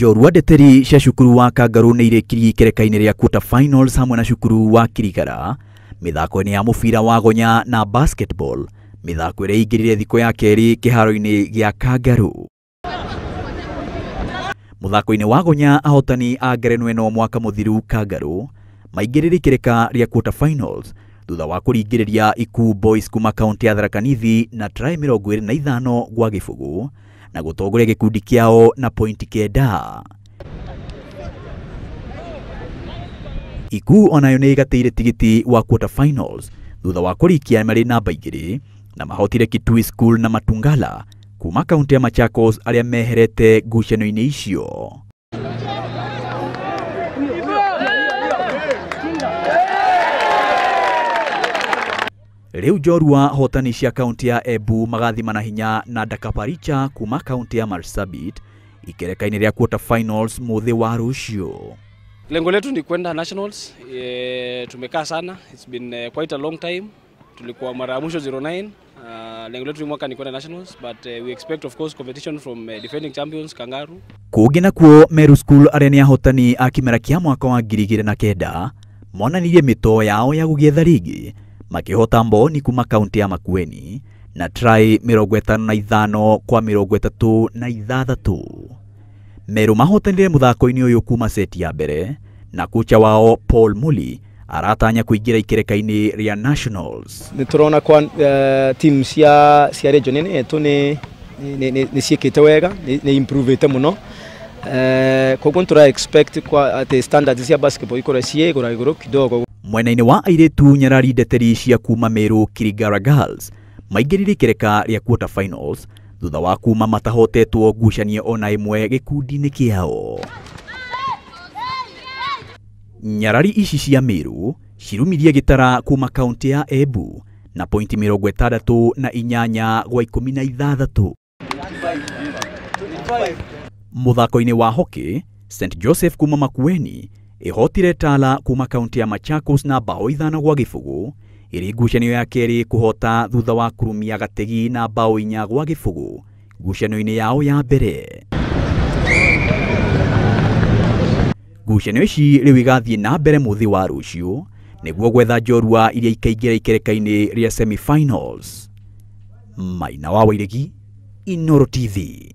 Njorua ndeteri cia cukuru wa Kangarũ nĩ irĩkirie ikereka-inĩ rĩa quarter finals hamwe na cukuru wa Kirigara mĩthako-inĩ ya mũbira wa gonya na basketball, mĩthako ĩrĩa ĩingĩrire thikũ ya kerĩ kĩharo-inĩ gĩa Kangarũ. Mũthako-inĩ wa gonya ahotani a ngerenwa ĩno mwaka mũthiru Kangarũ maingĩrire ikereka rĩa quarter finals thutha wa kũringĩrĩria Ikuu Boys kuma kaunti ya Tharaka Nithi na try 25 gwa gĩbũgũ na gũtongoria gĩkundi kĩao na pointi 9. Ikuu onayo nĩ ĩgatĩire tigiti wa quarter finals thutha wa kũrĩkia marĩ namba 2 na mahotire Kitui School na Matungala kuma kaunti ya Machakos arĩa meherete ngucanio-inĩ icio. Rĩu njorua hotani cia kaunti ya Embu magathimana hinya na Ndakaparicha kuma kaunti ya Marsabit ikereka-inĩ rĩa quarter finals mũthĩ wa rũciũ. Lengo letu ni kwenda nationals. Tumekaa sana, it's been quite a long time. Tulikuwa mara ya mwisho 09. Lengo letu mwaka ni kwenda nationals, but we expect of course competition from defending champions Kangaru. Kũngĩ nakuo Meru School arĩa nĩ ahotani a kĩmera kĩa mwaka wa 2009 monanirie mĩtoo yao ya gũgĩetha rigi makĩhota Mboni kuma kaunti ya Makueni na try 55 kwa 36. Meru mahotanire mũthako-inĩ ũyũ kuma seti ya mbere na kocha wao Paul Muli aratanya kũingĩra ikereka-inĩ rĩa nationals. Nĩ tũrona kwa team cia region ĩno yetu nĩ ciĩkĩte wega, nĩ improvete mũno. Koguo tũra expect kwa atĩ standards cia basketball ikorwo ciĩ igũrũ kidogo. Mwena-inĩ wa airĩtu nyarari ndeteri cia kuma Meru Kirigara Girls maingĩrire ikereka rĩa quarter finals thutha wa kuma matahotetwo ngucanio ona ĩmwe gĩkundi-inĩ kĩao. Nyarari ici cia Meru cirumirie gĩtara kuma kaunti ya Embu na pointi 68 gwa 16. Mũthako-inĩ wa hockey, St Joseph kuma Makueni ĩhotire Tala kuma kaunti ya Machakos na bao 5 gwa gĩbũgũ ĩrĩ ngucanio ya kerĩ kũhota thutha wa kũrumia gategi na bao 4 gwa gĩbũgũ ngucanio-inĩ yao ya mbere. Ngucanio ici rĩu igathiĩ na mbere mũthĩ wa rũciũ nĩguo gwetha njorua iria ikaingĩra ikereka-inĩ rĩa semi-finals. Maina wa Wairegi, Inooro TV.